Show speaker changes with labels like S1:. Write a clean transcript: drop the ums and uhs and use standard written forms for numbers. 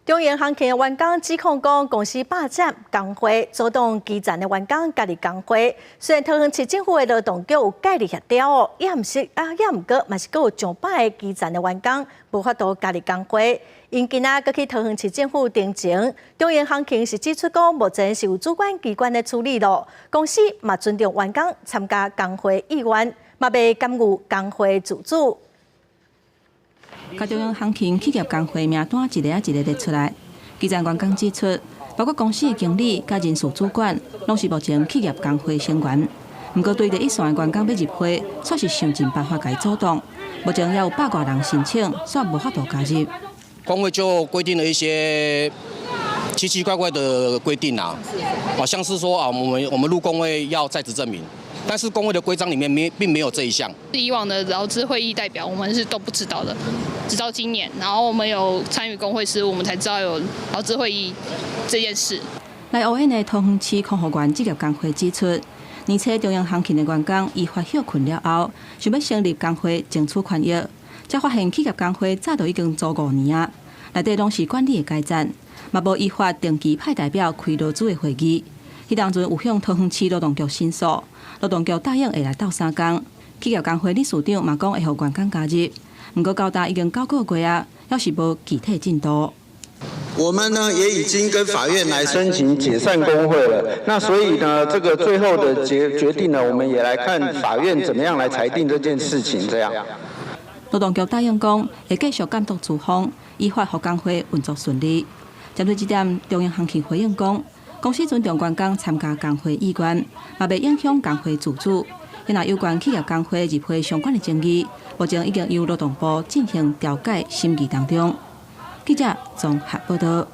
S1: 中營航勤的員工指控講，公司霸佔工會，阻擋基層的員工加入工會。雖然桃園市政府的勞動局有介入協調哦，也毋是啊，也毋過嘛是閣有上百个基層的員工無法度加入工會。𪜶今仔閣去桃園市政府陳情，中營航勤是指出講，目前是有主管機關咧處理囉，公司嘛尊重員工參加工會意願，嘛袂干預工會自主。
S2: 共中營航勤企業工會名單一个仔一个列出來，基層員工指出，包括公司的經理佮人事主管，攏是目前企業工會成員。毋過對第一線的員工欲入會，卻是想盡辦法共伊阻擋。目前也有百外人申請，卻無法度加入。
S3: 工會就規定了一些奇奇怪怪的規定啊，好像是說啊，我們入工會要在職證明。但是工會的規章裡面沒並沒有這一項。
S4: 以往的勞資會議代表，我們是都不知道的，直到今年，然後我們有參與工會事務，我們才知道有勞資會議這件事。
S2: 來烏縣的桃園市空服員職業工會指出，年初中營航勤的員工依法歇睏了後，想欲成立工會爭取權益，才發現企業工會早就已經組5年啊，內底攏是管理的階層，嘛無依法定期派代表開勞資的會議。彼當陣有向桃園市勞動局申訴，勞動局答應會來鬥相共。企業工會理事長嘛講會予員工加入，毋過到今已經9個月啊，猶是無具體進度。
S5: 我們呢也已經跟法院來申請解散工會了，那所以呢，這個最後的決定呢，我們也來看法院怎麼樣來裁定這件事情。這樣。
S2: 勞動局答應講會繼續監督資方，依法予工會運作順利。針對這點，中營航勤回應講，公司尊重員工參加工會意願，嘛袂影響工會自主。若有關企業工會入會相關的爭議，目前已經由勞動部進行調解審議當中。記者綜合報道。